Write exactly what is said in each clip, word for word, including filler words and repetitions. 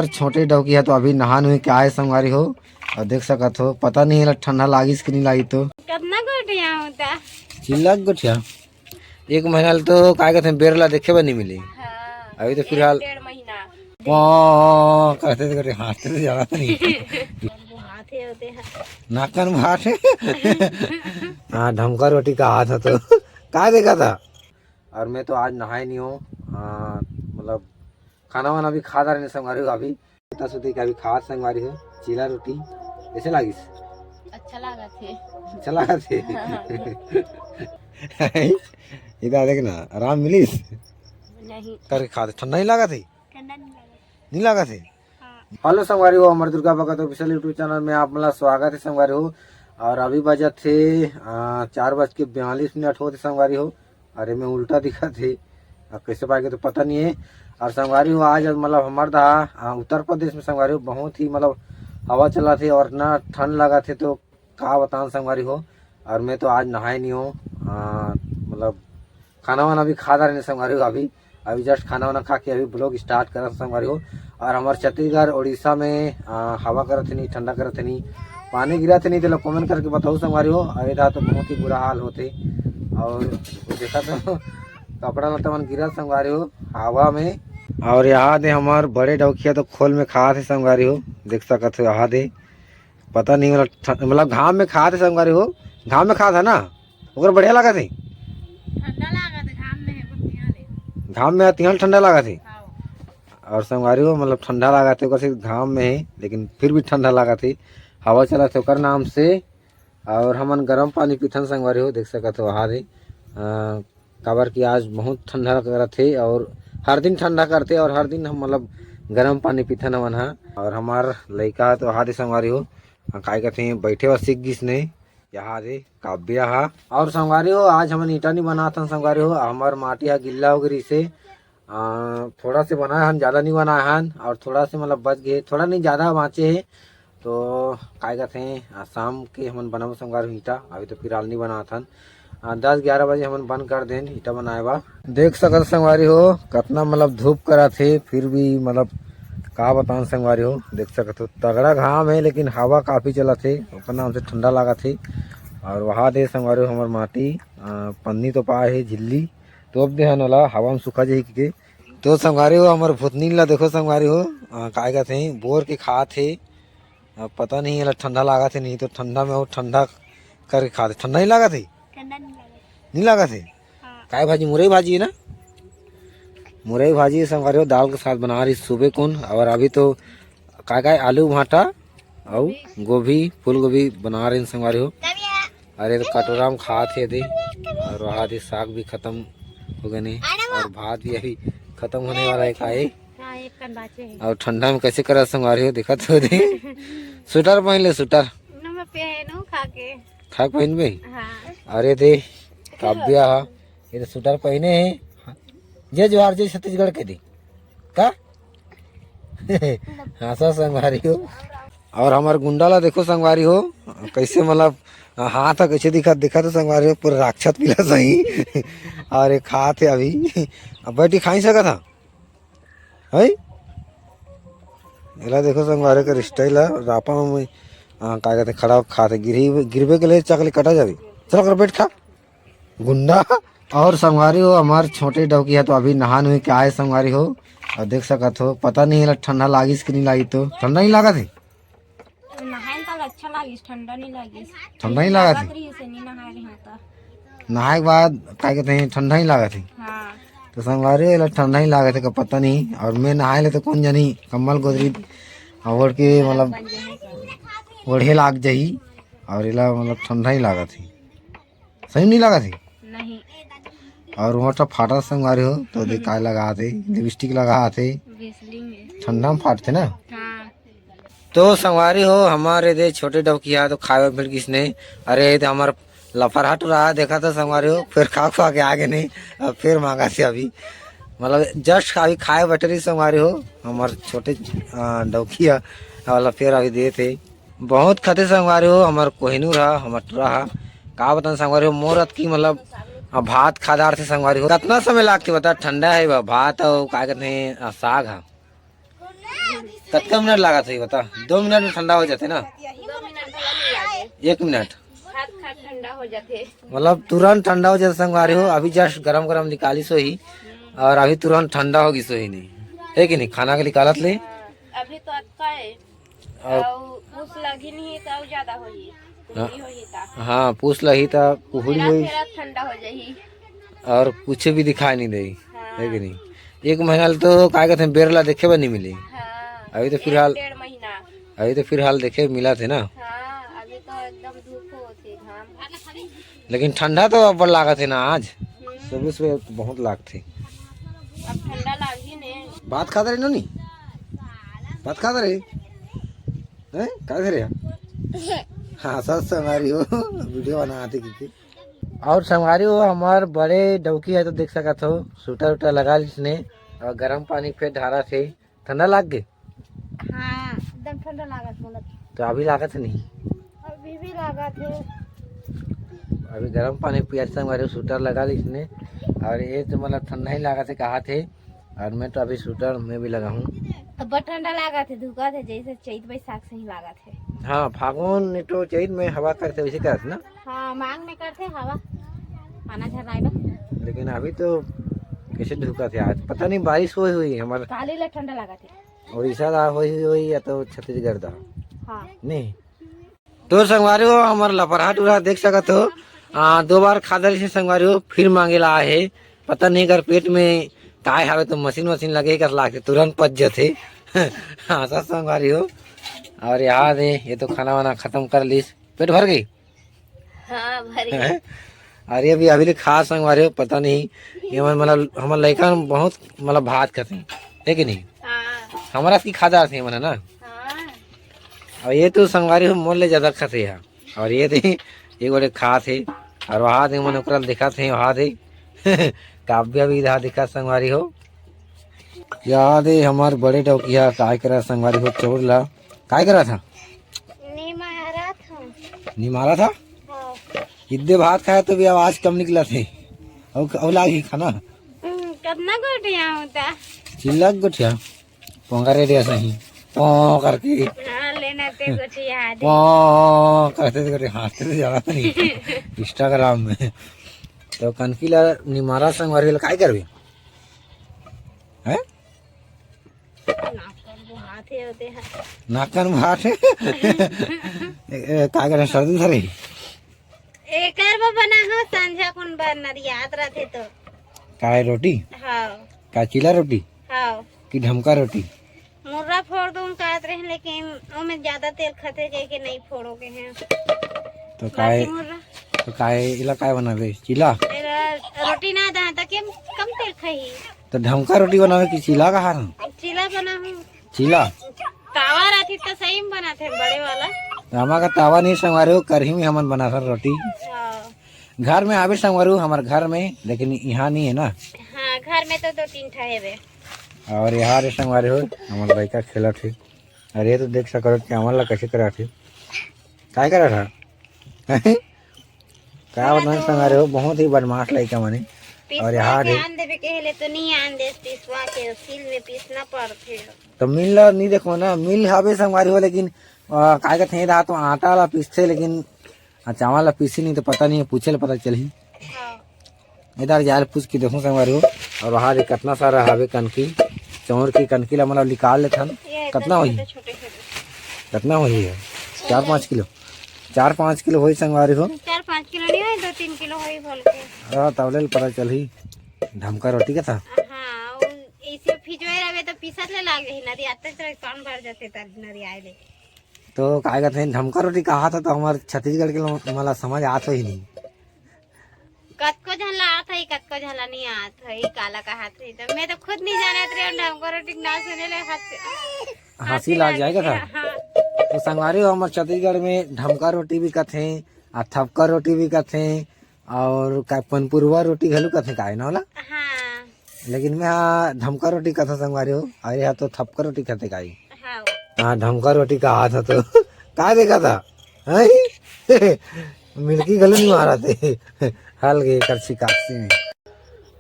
छोटे डौकी ह तो अभी नहा नुहे के आए संगवारी हो, अउ देख सकत हो, पता नहीं एला ठंडा लागिस कि नहीं लागिस तो। कतना गोठिया होता? चिल्ला गोठिया। एक महीना ले तो काय कहते हैं, बेर ला देखे बर नहीं मिली। हाँ, अभी तो एक फिलहाल डेढ़ महीना। पॉं करते करते हाथ से जाना नहीं। हाथे होते हैं। नाकन भाट। हाँ, ढमका रोटी का हाथ है तो। का देखा था? और मैं तो आज नहाए नहीं हूँ। हाँ, मतलब खाना वाना भी खा रहे संगवारी हो अभी। पता सुते के अभी खात संगवारी हो, चीला रोटी। कैसे लागिस? अच्छा लागा थे। अच्छा लागा थे? हाँ। इधर देख ना, आराम मिलिस? नहीं। करके खा दे, ठंडा नहीं लागा थे? ठंडा नहीं लागा। नहीं लागा थे? हाँ। हेलो संगवारी हो, हमर Durga Bhagat official YouTube channel में आप मन ला स्वागत है संगवारी हो। और अभी बजत थे, आ, चार बज के बयालीस मिनट होत हे संगवारी हो। अरे, मैं उल्टा दिखत हे, अब कैसे पाए के तो पता नहीं है। और संगवारी हो, आज मतलब हमर दहा, आ, उत्तर प्रदेश में संगवारी हो, बहुत ही मतलब हवा चलत हे और इतना ठंड लगत हे, तो का बतान संगवारी हो। और मैं तो आज नहाए नहीं हूँ, आ, मतलब खाना वाना भी खा डारे नहीं संगवारी हो। अभी, अभी जस्ट खाना वाना खा के अभी ब्लॉग स्टार्ट करत संगवारी हो। और हमर छत्तीसगढ़, उड़ीसा में, आ, हवा करत हे नहीं, ठंडा करत हे नहीं, पानी गिरत हे नहीं, तो लोग कमेंट करके बताओ संगवारी हो। अभी दहा तो बहुत ही बुरा हाल होते। और देखा तो कपड़ा लत्ता मन गिरत संगवारी हो हवा में। और यहाँ दे हमार बड़े डौकिया तो खोल में खात हे संगवारी हो, देख सकत हो यहाँ दे। पता नहीं, मतलब ठं-, मतलब घाम में खात हे संगवारी हो, घाम में खात हे ना, ओकर बढ़िया लागत हे। ठंडा लागत हे, घाम में हे, बस यहाँ ले। घाम में हे, तिहाँ ठंडा लागत हे। हाँ। और संगवारी हो, मतलब ठंडा लागत हे, ओकर से घाम में हे, लेकिन फिर भी ठंडा लागत हे, हवा चलत हे ओकर नाम से। और हमन गरम पानी पीथन संगवारी हो, देख सकत हो, हाल हे। अ, काबर कि आज बहुत ठंडा करत हे और हर दिन ठंडा करथे और हर दिन हम मतलब गरम पानी पीथन हमन ह। और हमार लइका तो हाल हे संगवारी हो, अ, काय कथे, बैठे बर सीख गिस ने, यहाँ रे काव्या हा। और संगवारी हो, आज हमन ईटा नहीं बनात हन संगवारी हो, हमर माटी हा गिल्ला हो गे रिसे। आ, थोड़ा से बनाए हन, ज्यादा नहीं बनाए हन, और थोड़ा से मतलब बच गए, थोड़ा नहीं ज्यादा बाँचे हे। तो काय कहते हैं, आ, शाम के हमन बनाबो संगवारी हो ईटा, अभी तो फिलहाल नहीं बनात हन। आ, दस ग्यारह बजे हमन बंद कर देन ईटा बनाए बा। देख सकत संगवारी हो, कतना मतलब धूप करत हे, फिर भी मतलब का बतान संगवारी हो, देख सकत हो तगड़ा घाम हे, लेकिन हवा काफी चलत हे, ओकर नाम से ठंडा लागत हे। और वहा दे संगवारी हो हमर माटी, आ, पन्नी तो पाए हे झिल्ली, तोप दे हन ओला, हवा में सुखा जाही के। तो संगवारी हो, हमर भुतनी ला देखो संगवारी हो, आ, काय कहत हे, बोर के खात हे। अब पता नहीं एला ठंडा लागत हे, नहीं तो ठंडा में वो ठंडा करके खात हे। ठंडा नहीं लागत हे? ठंडा नहीं लागत। नहीं लागत हे? हाँ। काय भाजी? मुरई भाजी हे ना? मुरई भाजी संगवारी हो, दाल के साथ बना रही सुबह कुन। और अभी तो काय काय, आलू भाटा अउ गोभी, फूल गोभी बना रहे संगवारी हो। अरे, तो कटोरा में खात हे दे, और वहा दे साग भी खत्म हो गए ने, और भात भी अभी खत्म होने वाला है, काहे? हाँ, एक कन बाचे हे। और ठंडा में कैसे करा संगवारी हो, देखत हो दे। स्वेटर पहन ले, स्वेटर। ना, मैं पहनू खा के। खा के पहनबे? हाँ। अरे दे, काव्या हा, ये तो स्वेटर पहने हे। जय जोहार, जय छत्तीसगढ़ के दे। का? हाँसा संगवारी हो। और हमार गुंडा ला देखो संगवारी हो, कैसे मतलब हाथ ह कैसे दिखत, दिखत हे संगवारी हो, पूरा राक्षस पीला सही। और एक हाथ हे अभी, अब बैठी खा नहीं सकत हा, है? एला देखो संगवारी के स्टाइल है, रापा में, आ, का कहते, खड़ा खात हे, गिरही, गिरबे के लिए चकले कटा जाबे। चल कर बैठ खा। गुंडा। और संगवारी हो, हमार छोटे डौकी है तो अभी नहा नुहे के आए संगवारी हो। और देख सकत हो, पता नहीं एला ठंडा लागिस कि नहीं लागिस, तो ठंडा नहीं लागत हे? नहाए त अच्छा लागिस, ठंडा नहीं लागिस। ठंडा नहीं लागत हे? लागत रहिस हे, नहीं नहाए रहे त। नहाए के बाद का कहते हैं, ठंडा नहीं लागत हे? हाँ। तो संगवारी हो, एला ठंडा नहीं लागत हे का पता नहीं। और मैं नहाए ले तो कौन जानी, कम्बल गोदरी ओढ़ के मतलब ओढ़े लाग जाही। और एला मतलब ठंडा ही लागत हे। सही में नहीं लागत हे? नहीं। और वहाँ तो फाटा संगवारी हो, तो देख काय लगात हे, लिपस्टिक लगात हे। Vaseline हे। ठंडा में फाटथे ना? हाँ। तो संगवारी हो, हमारे दे छोटे डौकिया तो खाए बर मिल गिस ने। अरे, ये तो हमार लफरहा टुरा देखा तो संगवारी हो, फिर खा खा के आगे नहीं, अब फिर मांगा से अभी, मतलब, just अभी खाए बैठे रही संगवारी हो, हमार छोटे, आ, डौकिया वाला फिर अभी देत हे। बहुत खते संगवारी हो, हमर कोहिनूर हा, हमर टुरा हा। का बतान संगवारी हो, मोर अतकी मतलब, आ, भात खा डारथे संगवारी हो। कतना समय लागथे बता, ठंडा हे बा, भात अउ का कहते हैं, आ, साग हा। कतका मिनट लागत हे बता? दो मिनट में ठंडा हो जाथे ना? एक मिनट। मतलब तुरंत ठंडा हो जाथे संगवारी हो। अभी just गरम गरम निकालिस होही और अभी तुरंत ठंडा हो गिस होही नहीं, है कि नहीं? खाना के निकालत ले। अभी तो अतका है। और अउ पूस लगही नहीं तो अउ ज्यादा होही। हाँ। कुहड़ी होही ता। हाँ, पूस लगही ता कुहड़ी होही। ठंडा हो जाही। और कुछ भी दिखाई नहीं देही, हाँ। है कि नहीं? एक महीना ले तो काय कहते हैं, बेर ला देखे बर नहीं मिली। हाँ, अभी तो एक फिलहाल डेढ़ महीना। अभी तो फिलहाल देखे मिलत हे ना। हाँ, अभी तो एकदम धूप होत हे, घाम। लेकिन ठंडा तो अब्बड़ लागत हे ना आज। हम्म। सुबह सुबह बहुत लागत हे। अब ठंडा लागही ने। भात खात रहे नोनी? भात खात रहे? हैं? का करे? हाँ, सच संगवारी हो, वीडियो बनाते की। और संगवारी हो, हमार बड़े डौकी है तो देख सकत हो, सूटर उटर लगा लिसने और गरम पानी फेर ढारत हे। ठंडा लाग गे? हाँ, एकदम ठंडा लागत मोला। तो अभी लागत नहीं? अभी भी लागत हे। अभी गरम पानी पिया संगवारी हो, सूटर लगा लिसने। और ये तो मतलब ठंडा ही लागत हे, कहा थे। और मैं तो अभी सूटर में भी लगा हूँ। अब्बड़ ठंडा लागत हे, धुकत हे, जैसे चैत बैसाख से ही लागत हे। हाँ, फागुन नहीं तो चैत में हवा करते वैसे करते ना। हाँ, मांग में करथे हवा, पाना झरनाए बर। लेकिन अभी तो कैसे धुकत हे आज, पता नहीं बारिश होए हुई हमार। काली ले ठंडा लागत हे। उड़ीसा दा होए हुई, होई या तो छत्तीसगढ़ दा। हाँ। नहीं। तो संगवारी हो, हमार लपरहा टूरा देख सकत हो, आ, दो बार खा डरिस हे संगवारी हो, फिर मांगे ला आए हे। पता नहीं अगर पेट में काय हवे तो मशीन वशीन लगे कस लागथे, तुरंत पच जथे। हाँ, सच संगवारी हो। और यहाँ दे, ये तो खाना वाना खत्म कर लिस, पेट भर गई। हाँ, भर गई। अरे अभी, अभी ले खा संगवारी हो, पता नहीं, ये मन मतलब हमर लइका मन बहुत मतलब भात खाथे, है कि नहीं? हाँ। हमारा की खा जात हे मन, है ना? हाँ। और ये तो संगवारी हो मोर ले ज्यादा खाथे यहाँ। और ये दे, ये गोटे खात हे, और वहाँ दे मन ओकरा दिखात हे, वहाँ दे। काव्या भी इधर दिखात संगवारी हो। या दे हमार बड़े डौकिया काय करा संगवारी हो, चौर ला काय करा था? निमारा था। निमारा था? हाँ। इद्दे भात खाया तो भी आवाज कम निकला थे। और, और लागी खाना? हम्म, कितना गोटिया होता? चिल्ला गोटिया। पोंगा रे रे सही। पो करके। हाँ, लेना ते गोटिया दे। पो करते करते हंसते तो जाना नहीं। Instagram में। तो कनकी ला निमारा संगवारी ला काय करबे? हैं? नाक कन बुहात हे, होते हैं। नाक कन बुहात हे? ए, ए, का करे, सर्दी धरे? एकर बर बना हो, संझा कुन बर नरियात रथे तो। काय रोटी? हाँ। का चीला रोटी? हाँ। कि ढमका रोटी? मुर्रा फोड़ दूं कहत रहे, लेकिन ओमे ज्यादा तेल खते कह के नहीं फोड़ो के हैं। तो बाकी काय, मुर्रा। तो काय, इला काय बनाबे? चीला? एला रोटी ना दहा, तो के कम तेल खाही। तो ढमका रोटी बनाबे कि चीला का हार? चीला बनाहूं। चीला? तावा रही तो सही में बनाथे, बड़े वाला। रामा का तावा नहीं संगवारी हो, करही में हमन बनाथन रोटी। हाँ। घर में आबे संगवारी हो, हमार घर में, लेकिन यहाँ नहीं है ना। हाँ, घर में तो दो तीन ठा हेबे। और यहाँ रे संगवारी हो, हमार लइका खेलत हे। अरे, ये तो देख सकत हो, चावल ला कैसे करत हे। काय करत हे? का बताऊं संगवारी हो, बहुत ही बदमाश लइका मने। पिसवा और यहाँ के दे आन देबे कहे ले तो नहीं आन देस, पिसवा के सील में पीसना पड़थे। तो मिल ला नहीं देखो ना, मिल हवे संगवारी हो, लेकिन, आ, काय कहते हैं, तो आटा ला पीसथे, लेकिन आ, चावल ला पीसी नहीं तो पता नहीं है, पूछे ले पता चलही। हाँ। इधर जाए पूछ के देखूं संगवारी हो। और वहाँ दे कितना सारा हवे कनकी, चौर की कनकी ला मतलब निकाल लेथन। ये कितना होही? छोटे छोटे। कितना होही है? चार पाँच किलो, चार पाँच किलो होही संगवारी हो। चार पाँच किलो नहीं होही, दो तीन किलो होही बोल के। हाँ, तब ले पता चलही ढमका रोटी का था। हाँ, वो ऐसे फिजवाए रहबे तो पीसत ले लाग जाही, नदी आते तो कौन भर जाते तर नदी आए ले। तो काय कहते हैं, ढमका रोटी कहा था तो हमारे छत्तीसगढ़ के लो-, मला समझ आत ही नहीं। कतको झन ला आत है, कतको झन ला नहीं आत है, काला कहा थे तो मैं तो खुद नहीं जानत रहे ढमका रोटी के नाम सुने ले हाथ से। हंसी लाग जाएगा था। हाँ। तो संगवारी हो, हमारे छत्तीसगढ़ में ढमका रोटी भी कथे, आ थपका रोटी भी कथे, और का पनपुरवा रोटी घलो कथे, काय ना होला? हाँ। लेकिन मैं हा ढमका रोटी कथा संगवारी हो, अरे हा तो थपका रोटी कथे काय? हाँ। हाँ, ढमका रोटी कहा था तो का देखा था? हैं? मिलकी घलो नहीं मारा थे। हल गए कर शिकायत में।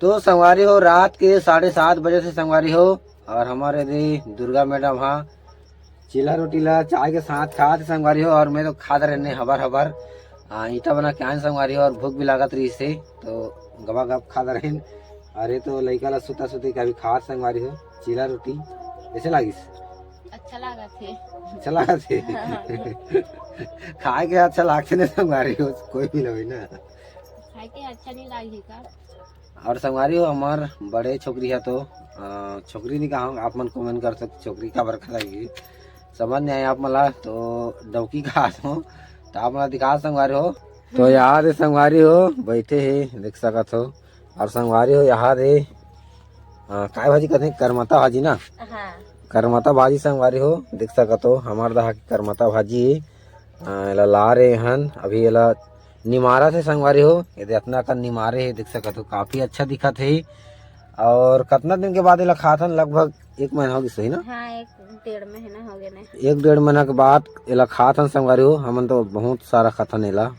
तो संगवारी हो, रात के साढ़े सात बजे से संगवारी हो, और हमर एदे दुर्गा मैडम हा चीला रोटी ला चाय के साथ खात हे संगवारी हो, और मैं तो खात रहने हबर हबर, आ, ईंटा बना के आन संगवारी हो, और भूख भी लागत रहिस हे, तो गबा गब खात रहेन। अरे तो लइका ला सुता सुती के अभी खात संगवारी हो चीला रोटी, कैसे लागिस? अच्छा लागत हे। अच्छा लागत हे। हाँ। खाए के अच्छा लागथे ना संगवारी हो, कोई भी लोग ना। खाए के अच्छा नहीं लागे का? और संगवारी हो, हमार बड़े छोकरी है तो, अ, छोकरी नहीं कहा, आप मन comment कर सकते, छोकरी का बरखा लगी, समझ नहीं आया आप मला, तो डौकी का हाथ हो, तो आप मला दिखा संगवारी हो। तो यार ये संगवारी हो, बैठे हे, देख सकत हो। और संगवारी हो, यहाँ दे, अ, काय भाजी कहते हैं, करमता भाजी ना? हाँ। करमता भाजी संगवारी हो, देख सकत हो, हमार दहा के करमता भाजी हे। अ, एला ला रहे हन, अभी एला निमारत हे संगवारी हो, ये दे अतना कन निमारे हे, देख सकत हो, काफी अच्छा दिखत हे। और कतना दिन के बाद एला खाथन, लगभग एक महीना हो गिस होही ना? हाँ, एक डेढ़ महीना हो गए ने। एक डेढ़ महीना के बाद एला खाथन संगवारी हो, हमन तो बहुत सारा खाथन एला,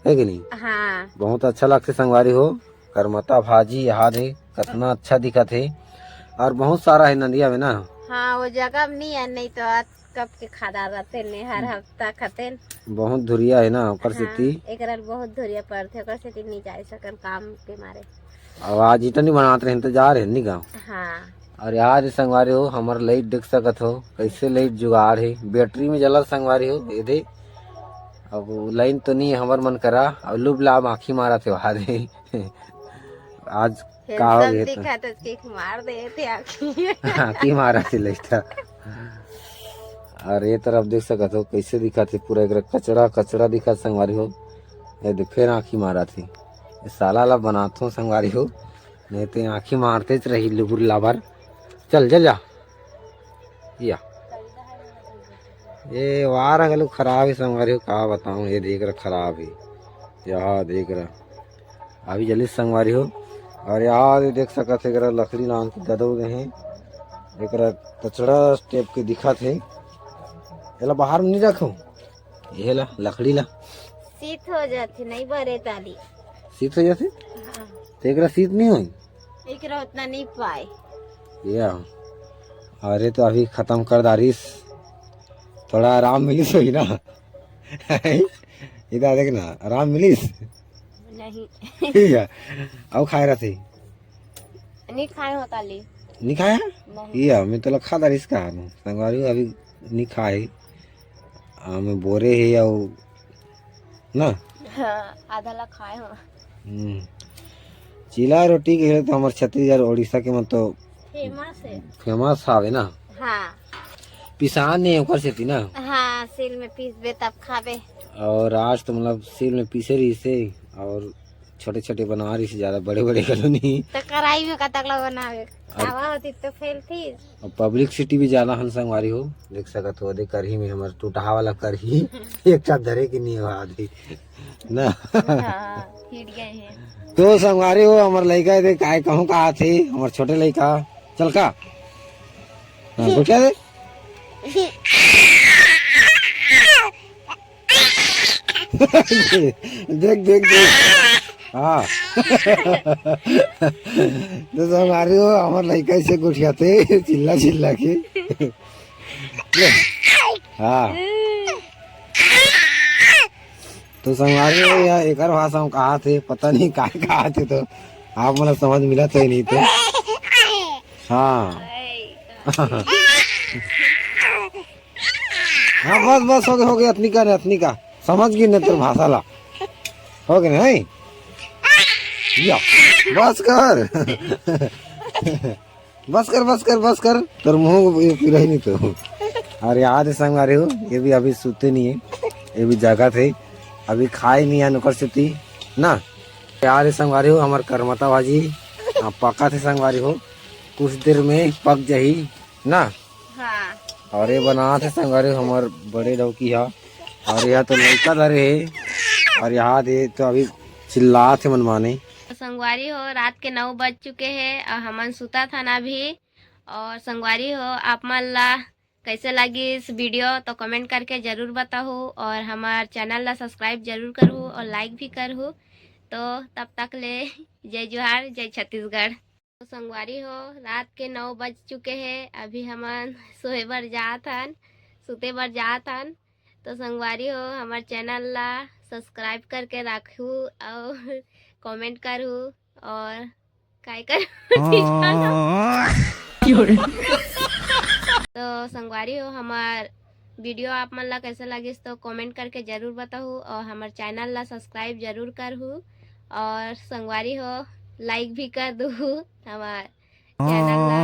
है कि नहीं? हाँ। बहुत अच्छा लगथे संगवारी हो, करमता भाजी याद हे, कतना अच्छा दिखत हे, और बहुत सारा हे नंदिया में ना। हाँ, वो जगह में नहीं है, नहीं तो आज कब के खादा रहते ने, हर हफ्ता खाते ने। बहुत धुरिया हे ना, ओकर हाँ, सेती। एकरा बहुत धुरिया पड़थे, ओकर सेती नहीं जा सकन काम के मारे। अब आज इतनी बनात रहे, तो जा रहे नहीं गाँव। हाँ। और यार संगवारी हो, हमर लाइट देख सकत हो, कैसे लाइट जुगाड़ हे, बैटरी में जलत संगवारी हो, ये दे। अब लाइन तो नहीं है हमर मन करा, अब लुब लाब आँखी मारत हे, वहा दे। आज का हो handsome गया था? दिखा तो किक मार दे थे आँखी। आँखी मारत हे लाइट। और ये तरफ देख सकत हो, कैसे दिखत हे, पूरा एक कचरा कचरा दिखत संगवारी हो। ये देख, फिर आँखी मारत हे। ये साला ला बनात हो संगवारी हो, नहीं तो आँखी मारते रही लुबुर लाबर। चल, चल जा। या। ये वार घलो खराब हे संगवारी हो, का बताऊं, ये देख रहा खराब हे। यहाँ देख रहा, अभी जल्दी संगवारी हो। और यहाँ ये देख सकत हे, एकरा लकड़ी लान के गदो गए हैं, एकरा कचरा टाइप के दिखत हे, एला बाहर में नहीं रखो। ये ला लकड़ी ला। शीत हो जाथे, नहीं बरे ताली। शीत हो जाथे? हाँ। तो एकरा शीत नहीं होई? एकरा उतना नहीं पाए। या। अरे तो अभी खत्म कर दारिस, थोड़ा आराम मिलिस होई ना। इधर देख ना, आराम मिलिस। नहीं। ठीक है। अब खाए रहते। नहीं खाए हो ताली। नहीं खाया? नहीं। या, मैं तो खा दारिस का हूँ। संगवारी अभी नहीं खाए। आ, मैं बोरे हे अउ ना? हाँ, आधा ला खाए हो। हम्म। चीला रोटी के तो हमर छत्तीसगढ़, उड़ीसा के मन तो famous हे। Famous हावे ना? हाँ। पिसान नहीं ओकर सेती ना? हाँ, सील में पीसबे तब खाबे। और आज तो मतलब सील में पीसे रहिसे और छोटे-छोटे बना रहिसे, ज्यादा बड़े-बड़े घलो नहीं। तो कढ़ाई में कतक ला बनावे? अब तावा होती तो फैलती। अब publicity भी ज्यादा हन संगवारी हो, देख सकत हो, दे करही में हमर टूटहा वाला करही एक साथ धरे के नहीं हो आदि ना। हाँ, हिट गए हैं। तो संगवारी हो, हमर लइका दे काय कहूँ का आथे, हमर छोटे लइका, चल का? हाँ, गोठिया दे। देख, देख, देख। हाँ। तो संगवारी हो, हमर लइका ऐसे गोठियाथे, चिल्ला चिल्ला के। हाँ। तो संगवारी हो, या एकर भाषा में कहाथे, पता नहीं काय कहाथे, तो आप मन ला समझ मिलत हे नहीं तो। हाँ। हाँ, बस, बस, हो गया, हो गया, अतनी का नहीं, अतनी का। समझ गई नहीं तोर भाषा ला। हो गया नहीं? या, बस कर। बस कर, बस कर, बस कर। तोर मुँह ये पूरा ही नहीं तो। अरे, याद हे संगवारी हो, ये भी अभी सुते नहीं है। ये भी जागथे। अभी खाए नहीं है, ओकर सेती ना। याद हे संगवारी हो, हमर करमता भाजी, हाँ, पकाथे संगवारी हो। कुछ देर में पक जाही ना। हाँ। और ये बनाथे संगवारी हो हमर बड़े डौकी हा। और यहाँ तो लइका धरे हे। और यहाँ दे तो अभी चिल्लाथे मनमाने। तो संगवारी हो, रात के नौ बज चुके हे और हमन सुताथन अभी। और संगवारी हो, आप मन ला कैसे लगिस video तो comment करके जरूर बताहू और हमर channel ला subscribe जरूर करहू और like भी करहू। तो तब तक ले जय जोहार, जय छत्तीसगढ़। तो संगवारी हो, रात के नौ बज चुके हे। अभी हमन सोए बर जात हन, सुते बर जात हन। तो संगवारी हो, हमर चैनल ला सब्सक्राइब करके राखू और कमेंट करू और काय करू। तो संगवारी हो, हमर वीडियो आप मन ला कैसे लगिस तो कमेंट करके जरूर बताहू और हमर चैनल ला सब्सक्राइब जरूर करहू और संगवारी हो, लाइक भी कर दूहू हमर चैनल ला।